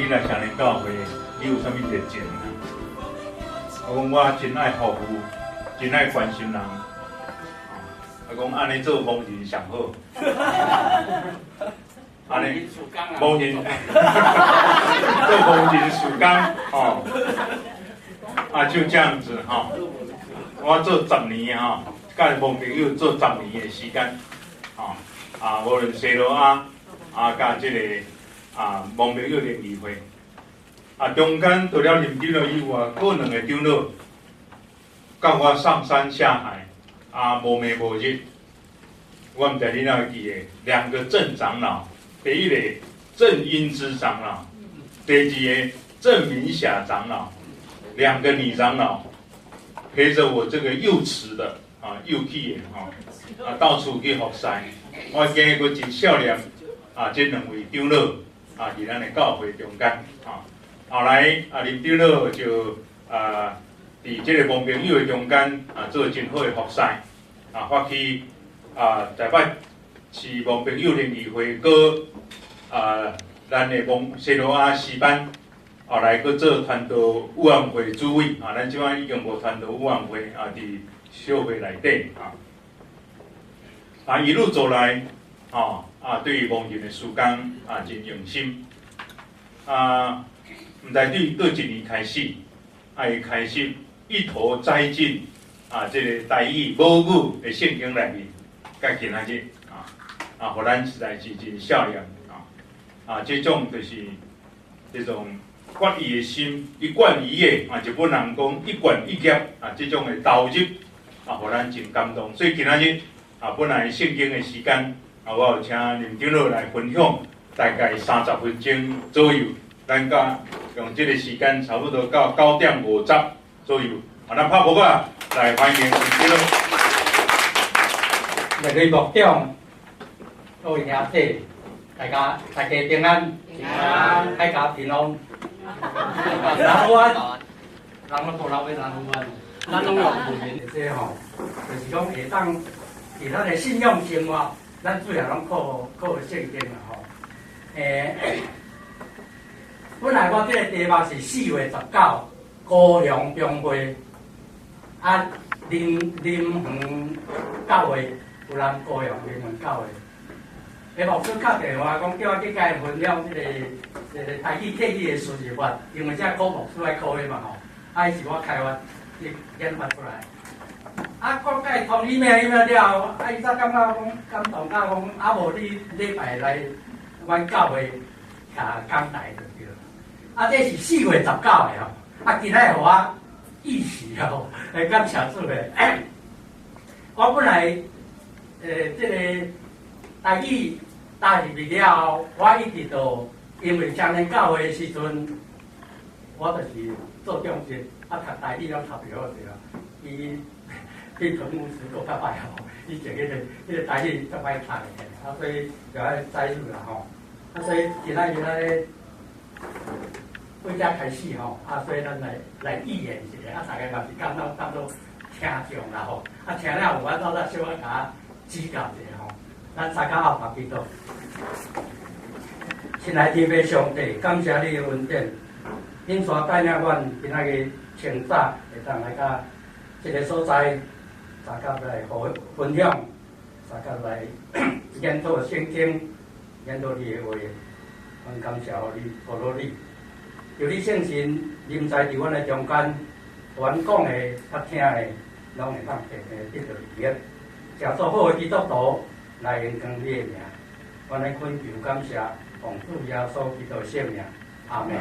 你來雙連教會，你有啥物熱情啊？我講我真愛服務，真愛關心人。啊，講按呢做亡人上好。按呢亡人做亡人事工，吼。啊，就這樣子吼。我做十年吼，佮亡朋友做十年的時間，吼。啊，無論西羅亞啊，佮這個啊亡朋友聯誼會，啊，中間除了林長老以外，閣兩個長老，佮我上山下海，啊，無暝無日，我毋知你哪會記得，兩個鄭長老，第一個鄭英之長老，第二個鄭明霞長老，兩個女長老陪着我這個幼齒的啊，幼齒的吼，啊，到處去服侍。我今日閣真少年啊，這兩位長老啊，佇咱的教會中間啊。後來啊，林長老就啊，佇這個亡朋友的中間啊，做真好的服侍啊，發起啊，台北市亡朋友聯誼會，閣啊，咱的亡西羅亞詩班，後來閣做傳道委員會主委啊，咱這擺已經無傳道委員會啊，佇小會內底啊。啊，一路走來，吼啊，對於亡人的事工啊，真用心。啊，毋知對佗一年開始，啊，伊開始一頭栽進啊，這個台語母語的聖經內面，佮今仔日啊，啊，予咱實在是真少年啊，啊，這種就是這種決意的心，一貫一業啊，日本人講一貫一業啊，這種的投入啊，予咱真感動。所以今仔日啊，本來聖經的時間啊，我有請林長老來分享，大概30分鐘左右，咱佮用這個時間差不多到9點50左右。啊，咱拍鼓仔來歡迎林長老。各位牧長，各位兄弟，大家平安，平安，大家平安。南灣，人攏無留欲南灣，咱攏用文明這吼，就是講會當佇咱的信仰生活，咱主要攏靠靠聖經啦吼。本來我這個題目是4月19高雄中會，啊林林園教會，有人高雄林園教會。牧師敲電話講叫我去共伊分享這個台語客語的輸入法，因為這考牧師愛考的嘛吼，啊，伊是我開發去研發出來。啊，講共伊通 email email 了後，啊，伊才感覺講感動到講，啊無你禮拜來阮教會徛講台就對。啊，這是4月19的吼，啊，今仔日予我意時吼，來感謝主的。我本來，這個台語踏入去了後，我一直都因為雙連教會的時陣，我就是做中職，啊，讀台語攏讀袂好勢啦。伊比陳牧師閣較歹吼，以前彼個台語足歹讀的，啊，所以就愛載入啦吼。啊，所以今仔日咱咧對遮開始吼，啊，所以咱來預演一下，啊，大家嘛是當做當做聽眾啦吼，啊，聽了有法度再小可共我指教一下吼。咱三跤後別祈禱。親愛天父上帝，感謝你的恩典，恁帶帶領阮今仔日清早會當來到這個所在，大家來互分享，大家來研討聖經，研討你的話，阮感謝予你，呼嚕你，求你聖神臨在佇阮的中間，阮講的、佮聽的，攏會當平平得著利益，成做好的基督徒來榮光你的名。阮來懇求感謝，奉主耶穌基督聖名，阿門。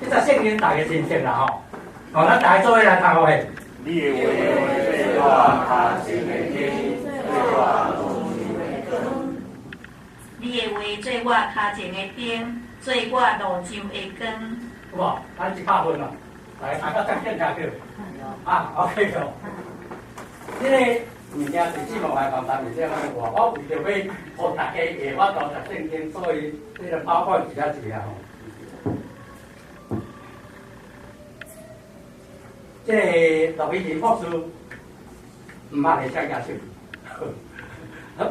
這節聖經大家認識啦吼，好，咱大家做伙來讀好未？你的話做我跤前的燈，做我路上的光。你的話做我跤前的燈，做我路上的光。有無？咱100分咯，來，大家掌聲聽著。啊，OK 哦。這個物件是節目來簡單，是這樣話。我為著欲予大家會法度讀聖經，所以這個包括一下一下吼。這個陸一林博士毋捌的，請舉手。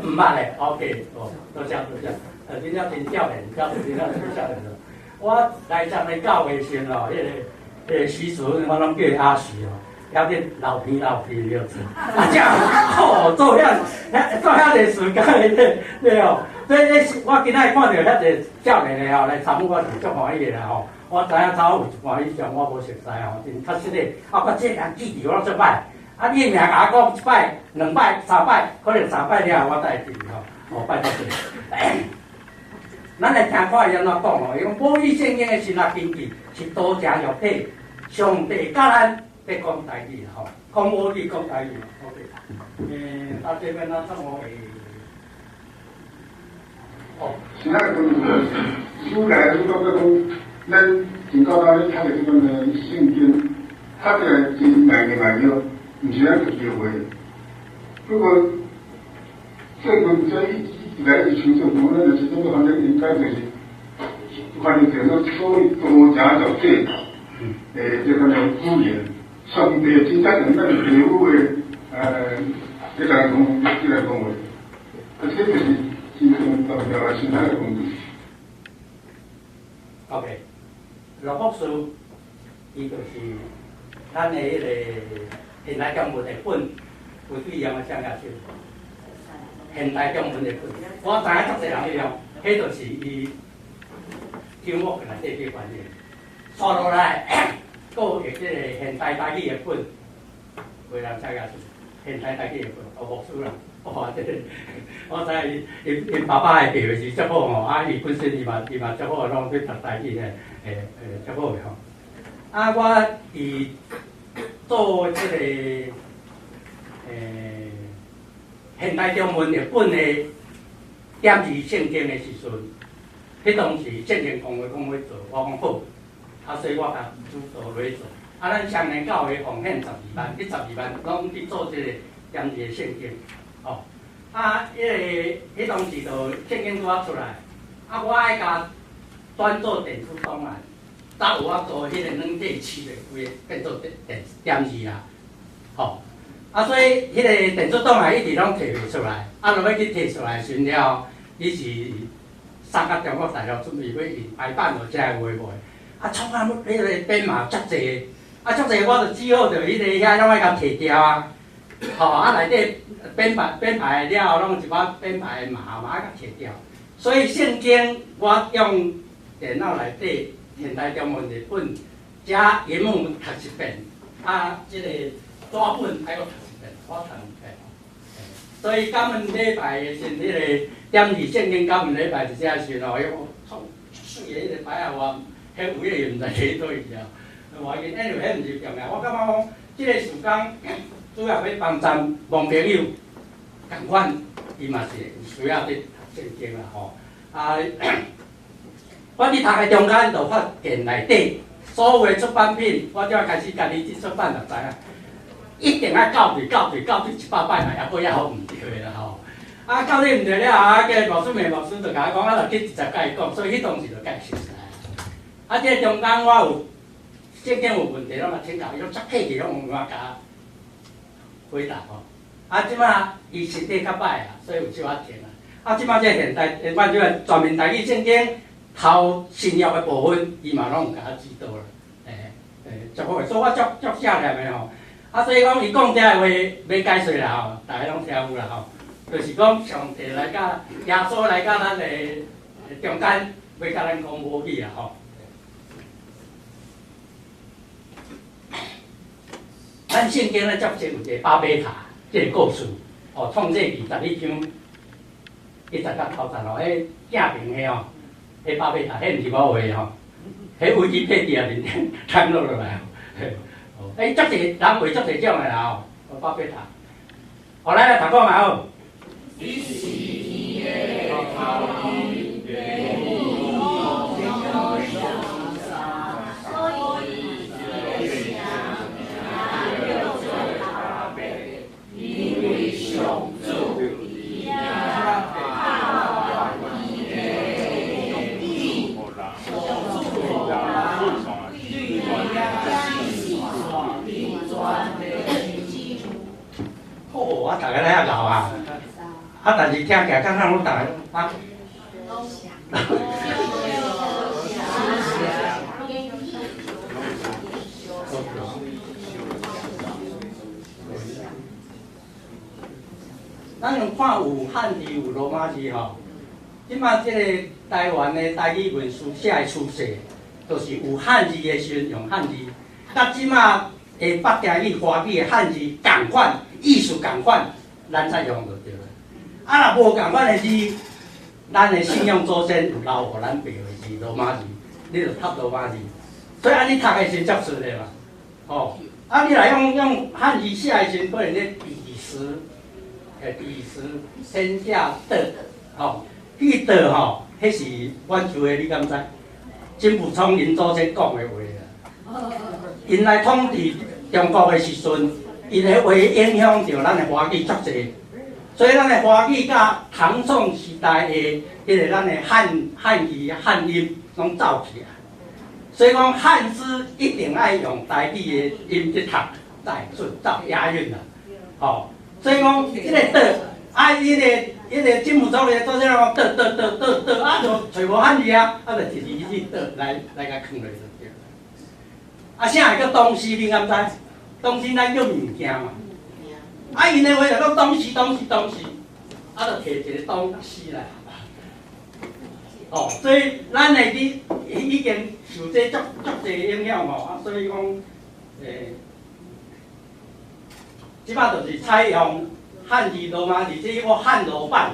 毋捌的，OK，哦，多謝多謝。真正真少年，真正真少年咯。我來參加教會時吼，彼個徐主任我攏叫伊阿徐哦，遐咧老皮老皮了做，啊，這好做遐遐做遐濟時間的對哦。所以我今仔日看著遐濟少年的吼來參與，我是足歡喜的啦吼。我知影頭有一半以上我無熟似吼，真確實的。啊，我這個人記住我攏足歹。啊，你的名共我講一擺、兩擺、三擺，可能三擺了後我才會記吼。哦，拜託者。咱來聽看伊按怎講吼，伊講母語聖經的神學根據是道成肉體，上帝佮咱欲講台語吼，講母語講台語。OK。啊，這邊咱怎麼會？哦。是咱個愈來愈感覺講，咱真簡單咧讀的這款的聖經，讀起來真難的難了，毋是咱家己的話。不過最近這一直來一清楚，講咱就是這個反正應該就是翻譯成說所謂道成肉體，這款的語言，上帝真正用咱父母的這來講，這來講話，啊，這就是真正重要的神學的工具。 OK，羅博士，伊就是咱的彼個現代中文的本，有對用的啥物事？現代中文的本，我知影足濟人去用，彼就是伊張牧內底去翻譯。紲落來，閣有這個現代台語的本，有人寫個現代台語的本，哦，牧師啦，哇，這個我知影伊伊𪜶爸爸的地位是足好吼，啊，伊本身伊嘛足好，攏去讀台語的，會足好的吼。啊，我佇做這個現代中文譯本的點字聖經的時陣，彼當時聖經公會講欲做，我講好，啊，所以我共主導落去做。啊，咱雙連教會奉獻十二萬，彼十二萬攏去做這個點字的聖經，哦。啊，彼個彼當時就聖經拄仔出來，啊，我愛共轉做電子檔案，才有法度彼個軟體飼落規个變做電電點字啊，吼。啊，所以彼個電子檔案一直攏提袂出來，啊，若欲去提出來時陣了，伊是送到中國大陸準備欲印排版落才會話無。啊，創啊，彼個編碼足濟，啊，足濟我就只好就彼個遐攏愛共提掉啊。吼，啊內底編排編排了後，攏有一寡編排的碼嘛愛共提掉。所以聖經我用電腦內底現代中文的本，加螢幕讀一遍，啊，這個紙本愛閣讀一遍，我讀兩遍。所以感恩禮拜的時陣，彼個點字聖經感恩禮拜佇遮時陣吼，伊講媠的彼個牌仔，我彼位的毋知佇佗位去啊。無要緊，anyway，彼毋是重要。我感覺講，這個事工主要欲幫贊盲朋友，仝款伊嘛是有需要佇讀聖經啦吼。啊，我佇讀的中間就發現內底所有的出版品，我才開始家己去出版就知影，一定愛校對校對校對100擺嘛，抑閣抑予毋對的啦吼。啊，校對毋對了後，啊，個牧師妹牧師就共我講，啊，就去直接共伊講，所以彼當時就共伊熟似。啊，這個中間我有聖經有問題，攏嘛請教伊，攏足客氣，攏有我共回答吼。啊，這馬伊身體較歹啊，所以有小可停啊。啊，這馬這個現代，反正全面台語聖經頭新約的部分，伊嘛攏有共我指導啦。足好的，所以我足足謝念的吼。啊，所以講伊講這个話欲解說啦吼，大家攏聽有啦吼。就是講上帝來佮耶穌來佮咱的中間，欲佮咱講母語啊吼。咱聖經咧接受有一個巴別塔這個故事，哦，創世記12章1節到頭節哦，彼鏡平的哦，彼巴別塔，彼毋是我畫的吼，彼維基百科面頂刊落落來哦，欸，足濟人畫足濟種的啦吼，巴別塔。好，來來讀看覓好。你是天的口音，所以這個城名叫做巴別，因為上主佇遐拍斷天的根基，上主予人對遐四線全地。好，啊，逐个咧遐𠢕啊。啊！但是聽起來，敢若攏逐个啊。咱用看有漢字有羅馬字吼，這擺這個台灣的台語文書寫的趨勢，就是有漢字的時陣用漢字，佮這擺的北京語、華語的漢字仝款，意思仝款，咱才用就對了。啊，若無仝款的字，咱的信仰祖先有留予咱白話字、羅馬字，你就讀羅馬字。所以按呢讀的時陣足順的嘛，吼。啊，你若用漢字寫的時陣，可能咧彼時，彼時天下的，吼，彼的吼，彼是滿洲的，你敢知？金溥聰𪜶祖先講的話啦。𪜶來統治中國的時陣，𪜶的話影響著咱的華語足濟，所以咱的華語佮唐宋時代的彼個咱的漢字漢音攏走去啊。所以講漢字一定愛用台語的音去讀，才會順，才有押韻啦。吼，所以講這個的，啊，彼個金溥聰的祖先講的的的的的，啊，就揣無漢字啊，啊，就一字一字的來共囥落就對。啊，啥會叫東西？你敢知？東西咱叫物件嘛。啊，𪜶的話就講東西東西東西，啊，就提一個東西來。哦，所以咱的字已經受這足足濟影響吼，啊，所以講，這擺就是採用漢字羅馬字，這個漢羅版，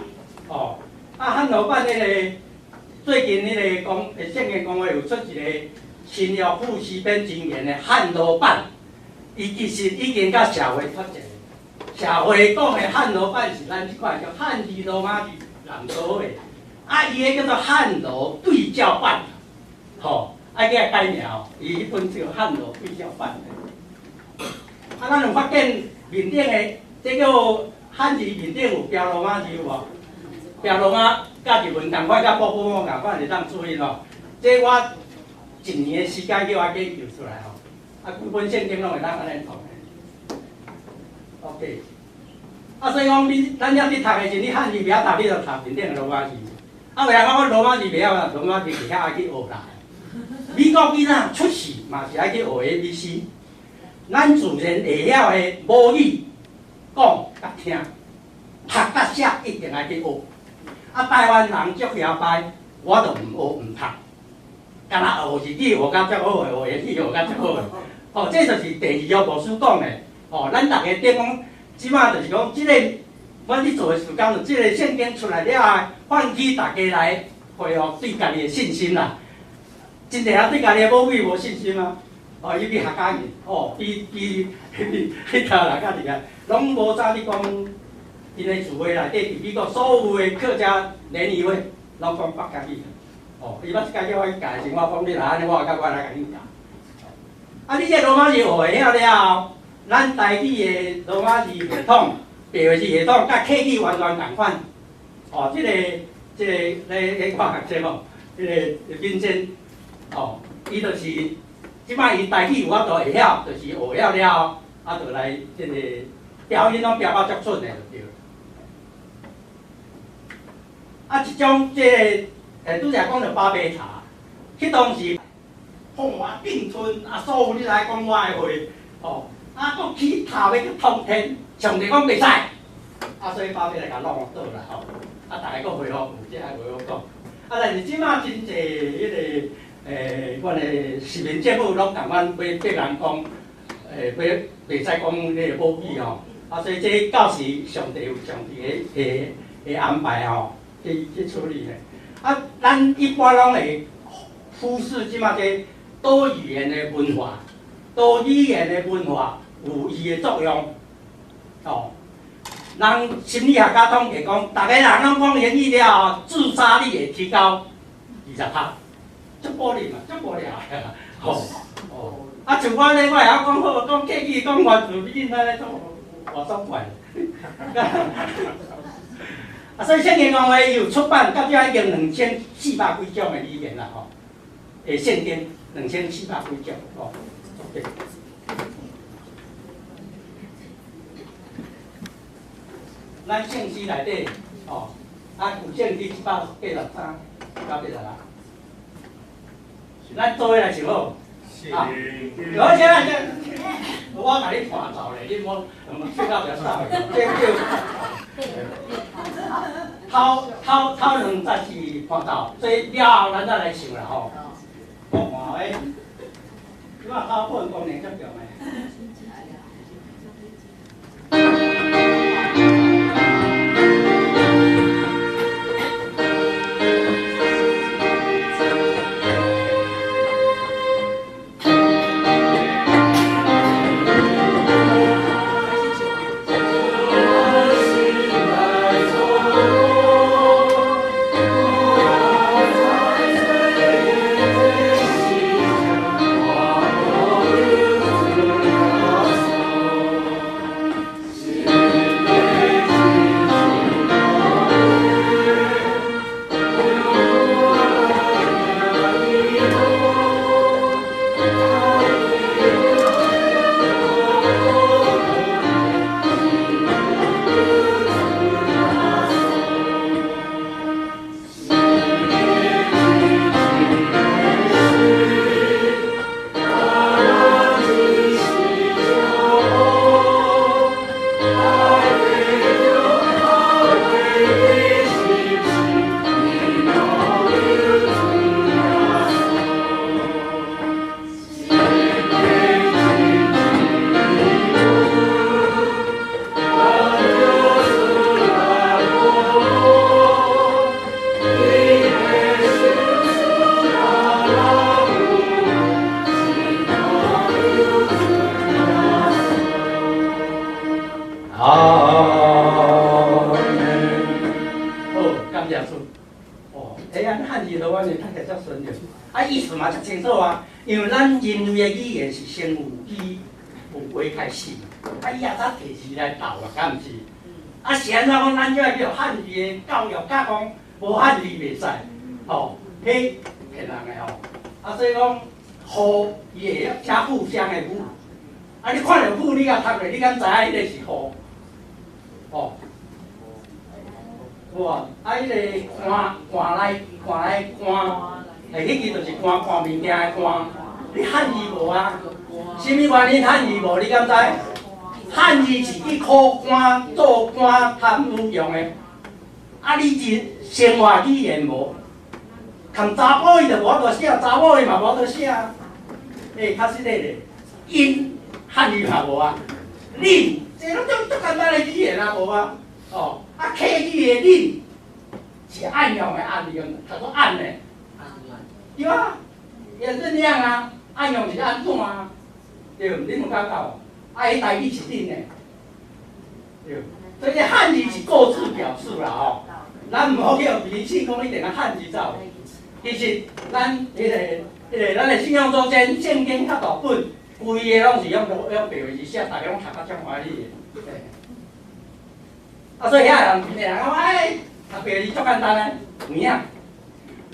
哦，啊，漢羅版彼個最近彼個講，聖經公會有出一個新約富士編真言的漢羅版，伊其實已經佮社會脫節，社會講的漢羅版是咱這款叫漢字羅馬字南島的。啊，伊彼叫做漢羅對照版，吼，愛去改名哦，伊彼本叫漢羅對照版。啊，咱有發現面頂的，這叫漢字面頂有標羅馬字有無？標羅馬佮日文仝款，佮波普仝款會當注意吼。這我一年的時間叫我研究出來吼。啊，規本聖經攏會當按呢讀的。OK。啊，所以講你咱遐佇讀的時，你漢字袂曉讀，你就讀面頂的羅馬字。啊，有人講我羅馬字袂曉啊，羅馬字袂曉愛去學啦。美國囡仔出世嘛是愛去學 ABC。咱自然會曉的母語講佮聽，讀佮寫一定愛去學。啊，台灣人足搖擺，我就毋學毋讀，敢若學日語學甲足好的，學英語學甲足好的。吼，這就是第二約牧師講的。吼，咱逐家點講，這擺就是講，這個阮佇做的時間，就這個聖經出來了後，喚起大家來恢復對家己的信心啦。真濟人對家己的母語無信心啊！哦，伊比客家人，哦，比彼頭人較厲害，攏無早你講，𪜶的詞彙內底，佇美國所有的客家聯誼會，攏講客家語。哦，伊捌一擺叫我去教的時，我講你若按呢，我較我來共你教。啊，你這羅馬字學會曉了後，咱台語的羅馬字系統、白話字系統，佮客語完全仝款。哦，這個咧我學者吼，這個敏珍，哦，伊就是。這擺伊台語有法度會曉，就是學曉了後，啊，就來這個標音攏標甲足準的就對。啊，這種這個，拄才講著巴別塔，彼當時鳳凰並吞啊，所有你來講我的話，吼，啊，閣起塔欲去通天，上帝講袂使，啊，所以巴別來共弄倒啦，吼，啊，逐家閣恢復有這個話好講，啊，但是這擺真濟彼個。阮的市民政府攏共阮欲逼人講，欲袂使講彼個母語吼，啊，所以這到時上帝有上帝的安排吼，去處理的。啊，咱一般攏會忽視這擺這多語言的文化，多語言的文化有伊的作用，吼。人心理學家統計講，逐个人攏講言語了後，自殺率會提高20%。足無聊嘛，足無聊的吼哦。啊，像我呢，我會曉講好，講客語，講原住民，按呢做偌爽快。啊，所以聖經公會有出版，到這已經2400幾種的語言啦，吼。聖經2400幾種，吼。對。咱聖詩內底，吼，啊，有聖詩183到86。咱做伙來唱好。啊，好，先來先。我共你伴奏咧，你莫说到袂使，这叫头头头两节是伴奏，所以了后咱再来唱啦吼。我看诶，这摆头本功能足强的。因为咱人类的语言是先有语有话开始，啊，伊也才提字来斗啊，敢毋是？啊，是按怎讲？咱这叫汉字的教育，教讲无汉字袂使，吼，彼骗人的吼。啊，所以讲，雨伊会写互相的雨，啊，你看著雨，你共读咧，你敢知影彼个是雨？吼，有无？啊，彼个寒寒来寒来寒。欸，彼个就是寒寒物件的寒，你汉字无啊？啥物原因汉字无？你敢知？汉字是去考官、做官、贪污用的，啊，你这生活语言无，含查某伊就无法度写，查某伊嘛无法度写。欸，较实际咧，𪜶汉字嘛无啊，恁这拢足足简单的语言啊无啊，哦，啊客语的恁是按用的按，用读做按的。对啊，也是这样啊，按用是按怎啊？对，恁有感觉无？啊，彼台语是恁的，对。所以汉字是各自表示啦吼，咱毋好去予迷信讲一定爱汉字走。其实咱彼个咱的信仰祖先圣经较大本，规个拢是用用白话字写，大家拢读甲足欢喜的。啊，所以遐人真济人讲，哎，读白话字足简单的，有影。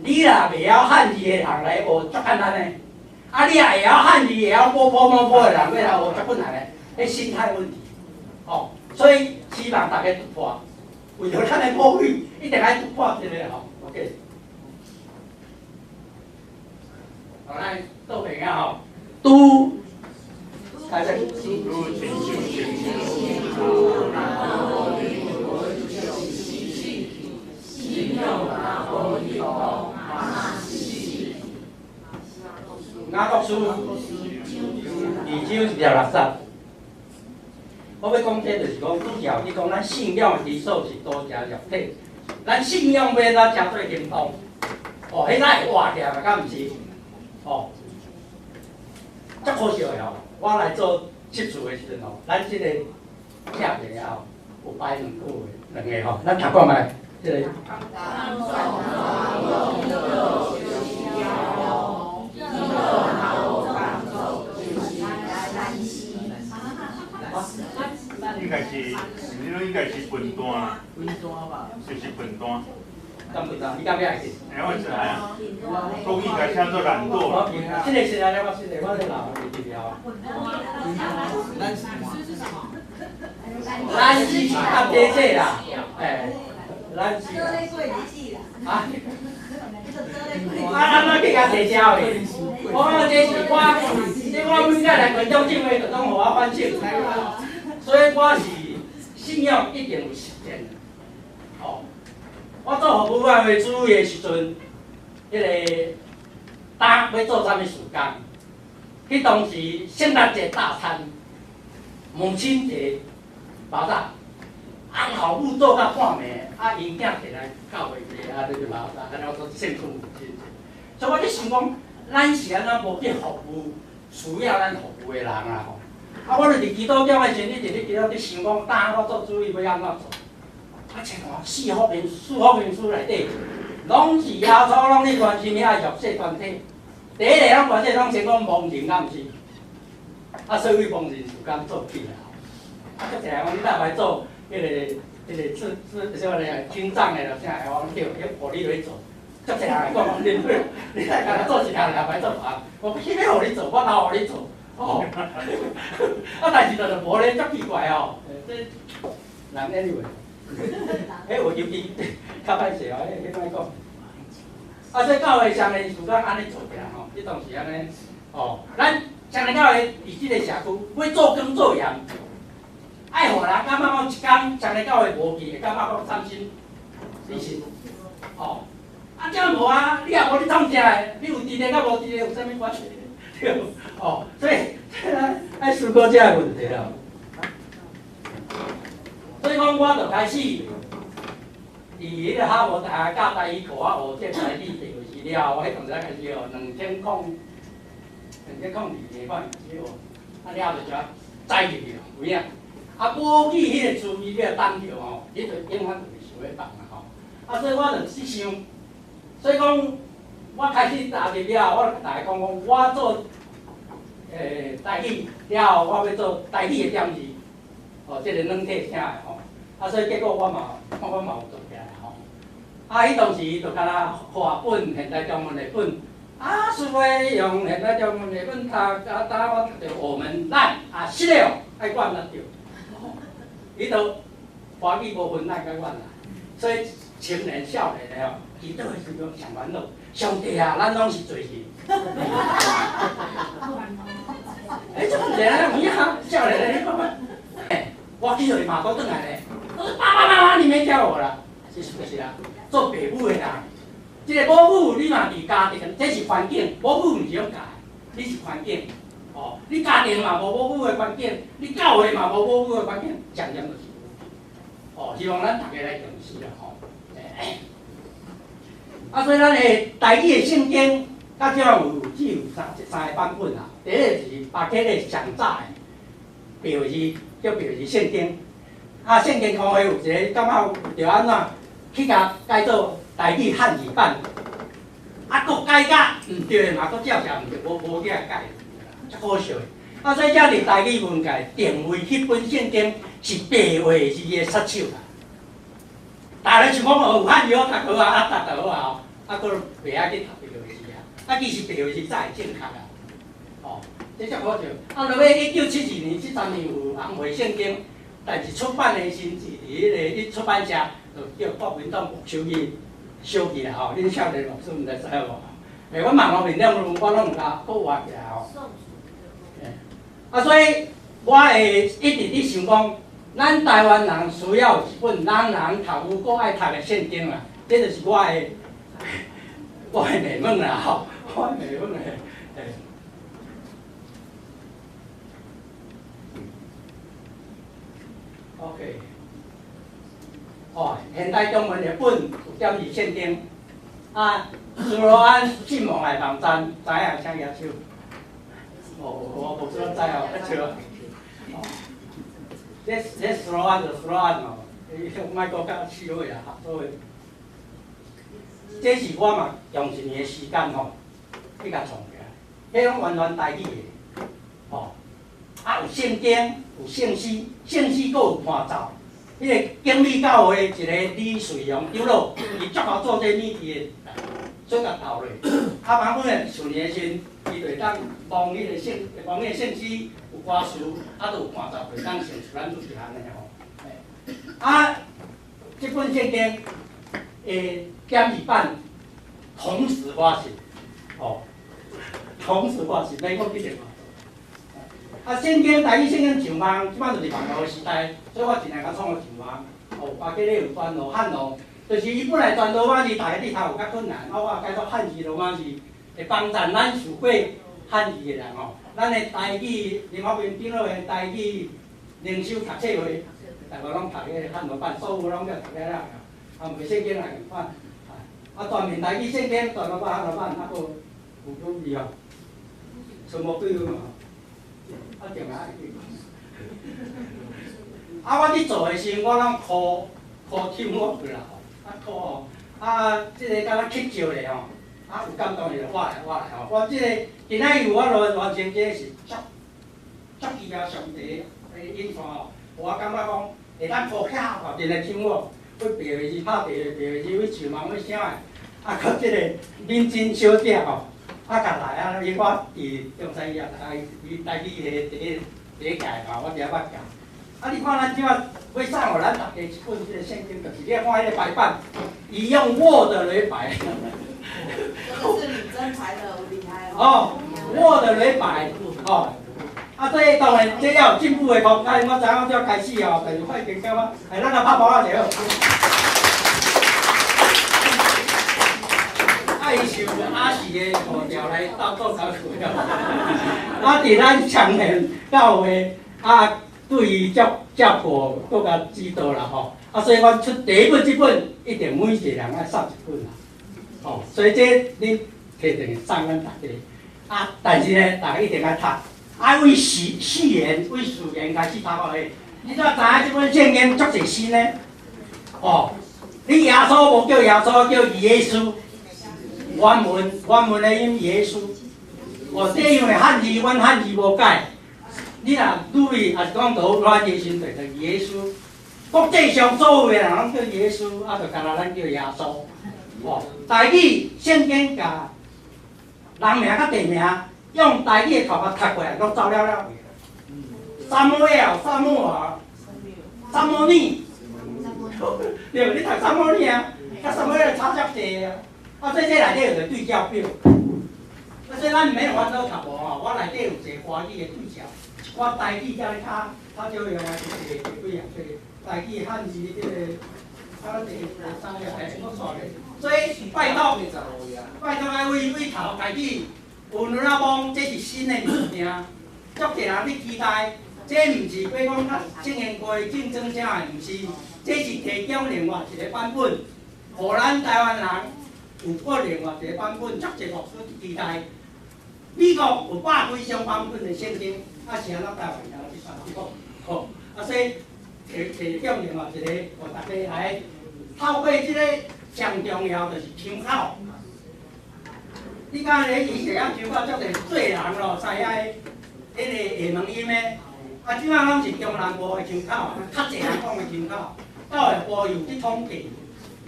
你若袂晓汉字的人来学，足简单的；啊，你若会晓汉字，会晓波波摸波的人，欲来学足困难的，彼心态问题，吼。所以希望大家突破，为著咱的母语，一定爱突破一个吼。OK，好，咱倒平啊吼，拄，开始。雅各书二章一条六节，我欲讲这就是讲，拄才你讲咱信仰的基础是多谢肉体，咱信仰欲按怎成做行动？哦，彼才会活起来嘛，敢毋是？哦，足可惜的吼，我来做执事的时阵吼，咱这个拆下吼，有摆两个月，两个吼，咱读看觅这个。应该是，你应该是笨蛋啦，就是笨蛋。敢笨蛋？你敢要去？哎，我知啊，国语该写做懒惰啦。这个是安尼，我这个我咧老会记了。咱是较低说啦，哎，咱是。啊？啊，咱怎去共提交去？我这是我。这我每摆來群眾集會，就攏予我反省。所以我是信仰一定有實踐的。哦，我做服務委員會主委的時陣，彼個當欲做啥物事工？彼當時聖誕節大餐、母親節肉粽，啊老母做到半暝，啊𪜶囝摕來教會去，啊，這就肉粽，按呢我做慶祝母親節。所以我咧想講，咱是按怎無去服務需要咱服務的人啊吼？啊，我就佇基督教的時陣，一直咧伫咧想講，當我做主委欲按怎做？啊，這看四福音、四福音書內底，攏是耶穌攏咧關心遐弱勢團體。第一个攏關心攏先講亡人，敢毋是？啊，所以亡人事工做起來。啊，足濟人講你若來做彼个智智啥物咧？聽障的啦，啥的，我講對，彼予你來做。足濟人來講，你來干焦做一項，也歹做別項。我彼個予你做，我哪予你做？哦，啊，但是就是無咧，足奇怪哦。這人 anyway，彼有尤其較歹勢哦，彼彼歹講。啊，所以教會上的事工按呢做起來吼，彼當時按呢，哦，咱上的教會佇這个社區，欲做光做鹽，愛予人感覺講一工上的教會無去，會感覺講傷心，是是，哦，啊，這無啊，你也無咧創啥的，你有佇咧佮無佇咧有啥物關係？對，哦，所以愛思考這个問題啦。所以講，我就開始佇彼个哈佛大學教台語課，我學這台語白話字了後，我彼當時才開始學2002年我開始學，啊了後就遮載入去有影。啊，母語彼个滋味你若擔著吼，你就永遠就袂想欲放啊吼。啊，所以我就去想，所以講我開始踏入了後，我就共大家講講，我做台語了後，我欲做台語的點字，哦，這个軟體寫的吼。啊，所以結果我嘛有做起來吼。啊，彼當時就敢若畫本現代中文的本，啊，除非用現代中文的本讀，啊，當我讀著我們咱啊，是的哦，愛管才對。伊都華語無分咱佮阮啦，所以青年少年的吼，祈禱的時陣上煩惱，上帝啊，咱攏是罪人。欸，這問題啊，有影少年的，你看看，我去予伊罵倒轉來咧，我說爸爸媽媽，你沒教我啦，是就是啊，做爸母的人，這个母母你嘛佇家庭，這是環境，母母毋是用教的，你是環境，哦，你家庭嘛無母母的環境，你教會嘛無母母的環境，漸漸就是有。哦，希望咱逐家來重視啦吼。啊，所以咱的台語的聖經，較少有只有三個版本啦。第一個是巴克禮上早的白話字，叫白話字聖經。啊，聖經公會有一個感覺著按怎去共改做台語漢字版，啊，閣改甲毋對的嘛，閣照寫毋對，無去共改，足可惜的。啊，所以遮佇台語文界定位彼本聖經是白話字的殺手啦。逐个想講哦，有漢語好讀好啊，啊讀就好啊，啊，閣袂愛去讀白話字啊。啊，其實白話字才會正確啊。哦，這足可笑。啊，落尾1972年、73年有紅會聖經，但是出版的時陣是佇彼個一出版社，就叫國民黨沒收去燒去啦吼。恁少年牧師毋知知無？欸，阮網路面頂我攏有共閣活起來吼。啊，所以我會一直佇想講，咱台灣人需要一本人人讀有閣愛讀的聖經啦，這就是我的美夢啦吼，我的美夢的。欸 OK，哦，現代中文的本有點字聖經，啊，斯羅安進望的網站，知影請舉手。哦，我無說知哦，較笑。哦，這斯羅安就斯羅安哦，伊莫閣較趣味啊，所以，這是我嘛用一年的時間吼，去共創起來，彼攏完全台語的，吼。啊，有聖經，有聖詩，聖詩閣有伴奏。彼个景美教會一个李瑞陽長老，伊足𠢕做這米字的，所以共投落。啊，版本的上年的時陣，伊就會當摸彼个聖，摸彼个聖詩有歌詞，啊，都有伴奏，就會當成出咱就是按呢吼。啊，這本聖經的簡字版同時發行，哦，同時發行，美國去電話。啊，聖經台語聖經上網，這擺就是網路的時代，所以我盡量較創個上網。哦，包括咧有全羅漢羅，就是伊本來全羅馬字，大家咧讀有較困難，啊，我改做漢字羅馬字，會幫助咱受過漢字的人吼。咱的台語林發明長老的台語靈修讀冊會，大家攏讀彼个漢羅版，所有攏叫讀了了，啊，毋過聖經來共款。啊，全面台語聖經全羅版漢羅版，啊，閣有準備哦，全部對嘛。啊，定來愛對。啊，我咧做的時陣，我攏箍箍手我過來吼，啊箍吼，啊，這个敢若乞招咧吼，啊有感動就我來我來吼。我這個今仔日我來完成這個是足足奇妙上帝的引線吼，我感覺講會當箍遐偌陣的手我，去白字拍白白字去上網去啥的，啊，閣這個敏珍小姐吼，啊，共來啊，伊我佇中山醫院，啊，伊台語的第一第一屆嘛，我伫遐捌教。啊！你看咱這擺欲送予咱大家一本這個聖經，就是你看彼个排版，伊用 Word 來排。這個是你真排的，厲害哦。哦，Word 來排，哦。啊，這當然這要有進步的空間，我知影才開始哦，但是我已經感覺，哎，咱來拍鼓仔就好。啊，伊是用亞氏的圖條來當做工具啊，佇咱長年教會啊。對伊照照顧，閣較指導啦吼。啊，所以阮出第一本這本，一定每一個人愛送一本啦。吼，所以這恁提轉送咱大家。啊，但是呢，大家一定愛讀。啊，為序序言，為序言開始讀落去。你怎知影這本聖經足濟新呢？哦，你耶穌無叫耶穌，叫耶穌。原文原文的音耶穌。哦，這因為漢字，阮漢字無改。你若注意，也是講倒軟字先對，就耶穌。國際上所有的人攏叫耶穌，啊，就干焦咱叫耶穌。哦，台語聖經共人名佮地名，用台語的讀法讀過來，攏走了了。撒母耳、撒母耳、撒母耳，對，你讀撒母耳啊，佮撒母耳差遮濟啊。啊，這內底有個對照表。啊，所以咱毋免煩惱讀無吼，我內底有一個華語的對照。我台語遮咧較較少用的，就是第幾啊？這個台語漢字這個，啊，第三頁，哎，我煞咧。所以拜託，拜託愛為為頭家己有兩仔摸，這是新的物件，足濟人咧期待。這毋是過講佮聖經過競爭啥的，毋是，這是提供另外一個版本，予咱台灣人有閣另外一個版本，足濟牧師期待。美國有百幾種版本的聖經。啊，是按怎台灣人去選這個？吼，啊，所以提提供另外一個，予大家來透過這個上重要就是參考。你敢咧以前啊參考足濟做人咯，知影彼个下門音的。啊，這擺攏是中南部的腔口，較濟人講的腔口，教育部有去統計。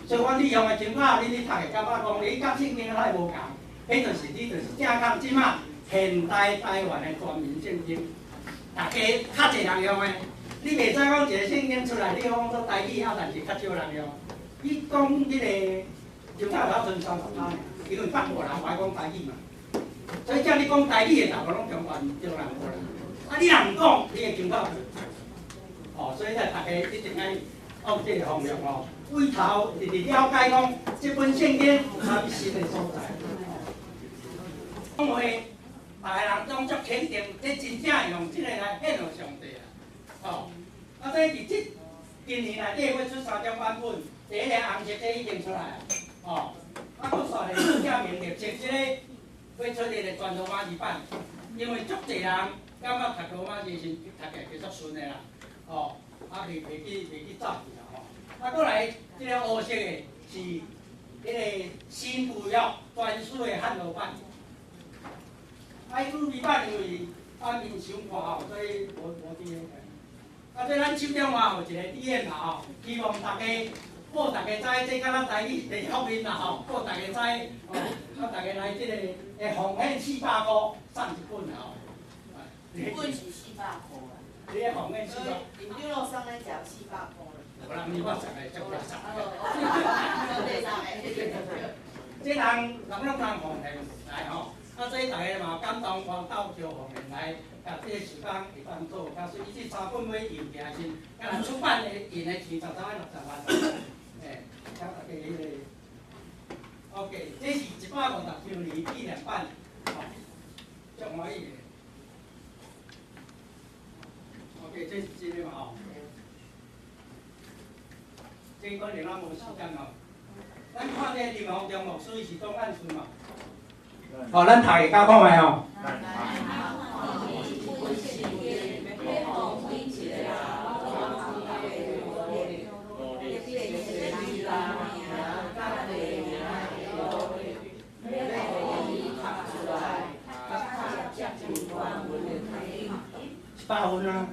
所以阮你用的腔口，你咧讀會感覺講，你佮聖經太無仝，彼就是你就是正講這擺現代台灣的全民聖經，大家較濟人用的。你袂使講一個聖經出來，你講做台語啊，但是較少人用。你講彼个就較頭剩30%爾，因為北部人無愛講台語嘛。所以叫你講台語的，大部攏中原中南部人。啊，你若毋講，你會腔口。哦，所以咧，大家一定愛往這個方向吼，為頭直直了解講，這本聖經有啥物新的所在。講話，逐個人攏足肯定，這真正用這個來獻予上帝啊！哦，啊，所以佇這今年內底欲出三種版本，第一个紅色這已經出來啊，哦，啊，閣煞咧證明著，這個欲出這個全羅馬字版，因為足濟人感覺讀羅馬字時，讀起來較足順的啦，哦，啊，袂去走去啦，吼，啊，閣來這個烏色的是彼個新舊約全書的漢羅版。啊，伊魯比版因為版面傷闊吼，所以無佇个。啊，這咱手中嘛有一個語言啦吼，希望大家報大家知，這敢若台語第福音啦吼，報大家知，吼，啊，大家來這個會奉獻四百箍送一本啦吼。一本是四百箍啦。你咧奉獻四百。林長老送咱食四百箍啦。無人，我送的，足垃圾。哦，這人人攏通奉獻來吼，啊，啊，所以大家嘛感動黃道叫方面來，共這個事工會當做較水。伊這三本買印起來時，敢若出版的印的錢13萬60萬。欸，請大家彼個。OK，這是150周年紀念版，吼，足歡喜的。OK，這是真的嘛吼？這可能咱無時間吼。咱看這個林宏忠牧師伊是總幹事嘛？哦，咱讀會甲看覓吼？100分啊！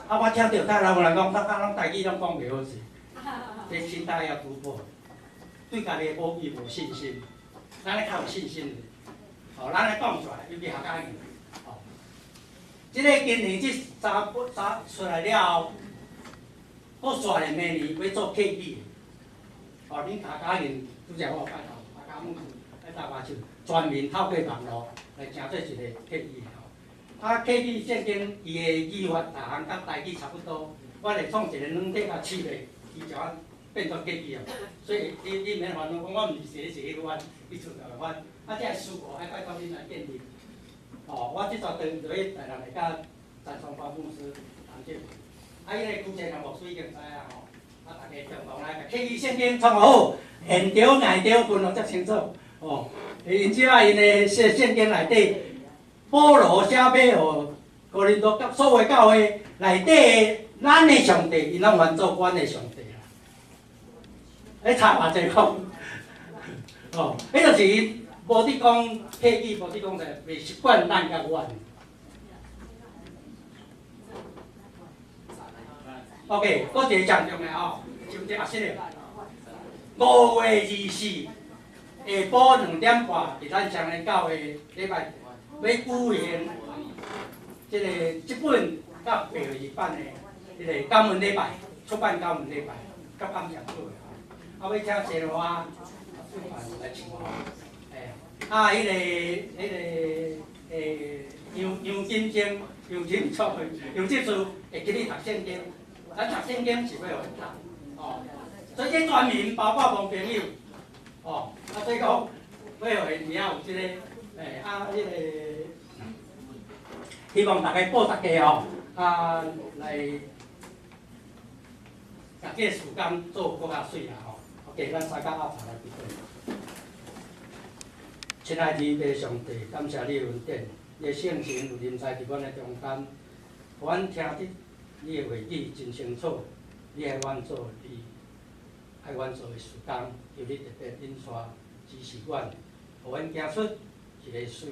啊，我聽著較老有人講，大家攏台語攏講袂好勢，這心態要突破，對家己的母語無信心，咱咧較有信心，哦，咱咧講出來，尤其客家語，哦，這个今年這三本三出來了後，閣煞咧明年欲做客語，哦，恁客家人拄才我有拜託客家牧師來搭把手，全面透過網路來成做一個客語。啊，客語聖經伊的語法逐項佮台語差不多，我會創一個軟體共試咧，伊就按變做客語啊。所以你免煩惱，講我毋是寫寫去翻，伊出來翻。啊，這个書庫愛拜託恁來建立。哦，我這逝轉落去台南會佮陳松發牧師談這。啊，彼个邱正牧師已經知影吼。啊，大家共同來共客語聖經創好，現著硬著分攏遮清楚。哦，因此啊，𪜶的聖聖經內底。保羅寫予哥林多所有教會內底的咱的上帝，𪜶攏翻做阮的上帝啦。彼差偌濟講，哦，彼就是𪜶無佇講客語，無佇講啥，袂習慣咱佮阮。OK，閣一個上重要吼，就這阿說的，5月24下晡2點半，佇咱雙連教會禮拜。欲舉行這个這本佮白二版的彼个感恩禮拜，出版感恩禮拜，佮感謝主的吼。啊，欲請鮮花來唱吼，欸，啊，彼个彼个欸楊楊金晶、楊金錯、楊執事會記你讀聖經，咱讀聖經是欲予𪜶讀，哦，所以這全民包括無朋友，哦，啊，所以講欲予𪜶有這个。欸，啊，彼个希望大家報大家吼，啊，來共這个事工做閣較媠啦吼。OK，咱三甲阿茶來祈禱。親愛的上帝，感謝你的恩典，你的聖神有臨在佇阮的中間，予阮聽得你的話語真清楚。你愛阮做你愛阮做的事工，求你特別引帶指示阮，予阮行出一个媠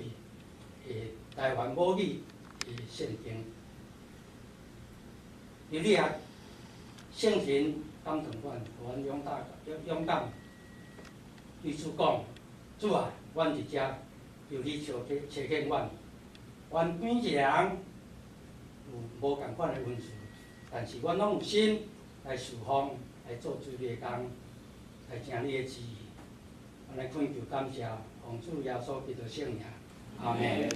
的台灣母語的聖經，求你啊，聖神感動阮，予阮勇敢勇敢對主講，主啊，阮佇遮，求你差遣差遣阮。阮每一个人有無仝款的恩賜，但是阮攏有心來侍奉，來做主你的工，來成你的旨意。阮來懇求感謝，奉主耶穌基督聖名，阿門。